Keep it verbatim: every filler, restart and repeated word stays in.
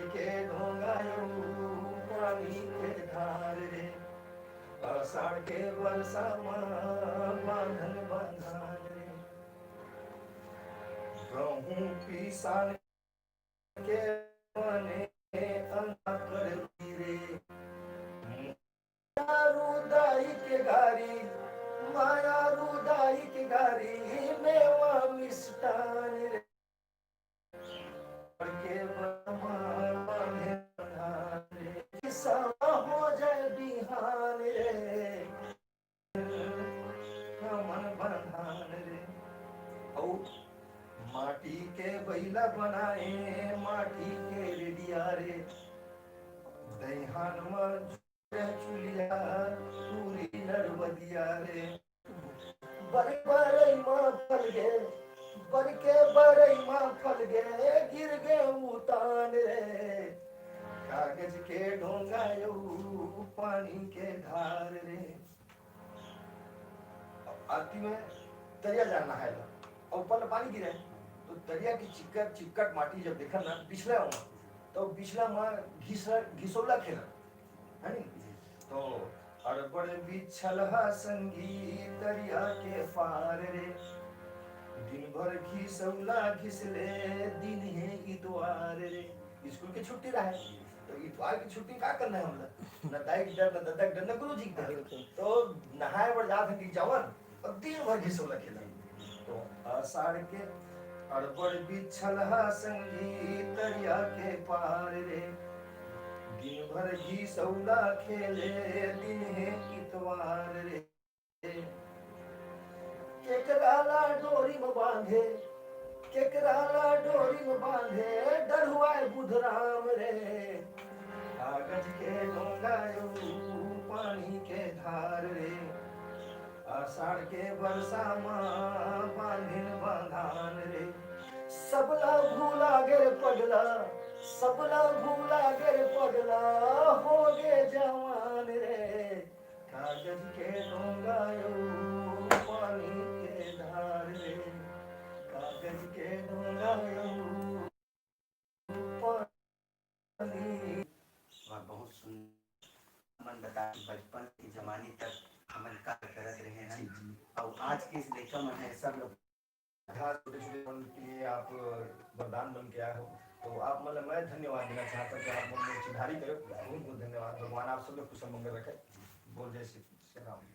के ढोंगा अउ पानी के धार रे, आषाढ़ के बरसा म बांधन बंधान रे। गहूं पिसान के बने अनाज कर रे, माया रुदाई के गारी, माया रुदाई के गारी, मेवा मिष्टान रे। के बमा बांधे बंधान रे, किसा हो जाए बिहान रे, हमन बंधान रे। अउ माटी के बइला बनाए, माटी के रेडिया रे, दइहान म चुलिया, टूरी नरवदिया रे। बर बरई म फल गे, बर के बरई म फल गे, गिर गे उतान रे। कागज के ढोंगा अउ पानी के धार रे। अब आती में तरिया जाना है ला, अउ ऊपर ला पानी गिरे, तो तरिया की चिक्कट, चिक्कट माटी जब देखन ना, बिछला हो, तो बिछला म घिस-, घिसौला खेलन, है नी? तो अड़बड़ बिछल हा संगी तरिया के पार रे, दिन भर घिसौला घिसले दिन हे इतवार रे। स्कूल के छुट्टी रहे, तो इतवार की छुट्टी का करना है हमला? न दाई के डर, न ददा के डर, न गुरु जी के डर। तो नहाए बर जात हन कि जावन, अउ दिन भर घिसौला खेलन। तो आषाढ़ के अड़बड़ बिछल हा संगी तरिया के पार रे, दिन भर घिसौला खेले दिन हे इतवार रे। केकरा ला डोरी म बांधे, केकरा ला डोरी म बांधे, डरुआए बुधराम रे। कागज के ढोंगा अउ पानी के धार रे, आषाढ़ के बरसा म बांधिन बंधान रे। सबला भूला गे रे पगला, सबला भूला गे रे पगला, हो गे जवान रे। कागज के ढोंगा अउ पानी के धार रे, कागज के ढोंगा अउ पानी। वाह, बहुत सुंदर। हमन बता कि बचपन के जमाने तक हमन का करत रहे हैं, जी, जी। अउ आज के इस लइका मन है, सब लोग छोटे छोटे मन के लिए आप वरदान बन के आए हो, तो आप मन ला मैं धन्यवाद देना चाहता हूँ कि आप मन में चिन्हारी करे। बहुत बहुत धन्यवाद। भगवान आप सब लोग कुशल मंगल रखे। बोल जय श्री, श्री राम।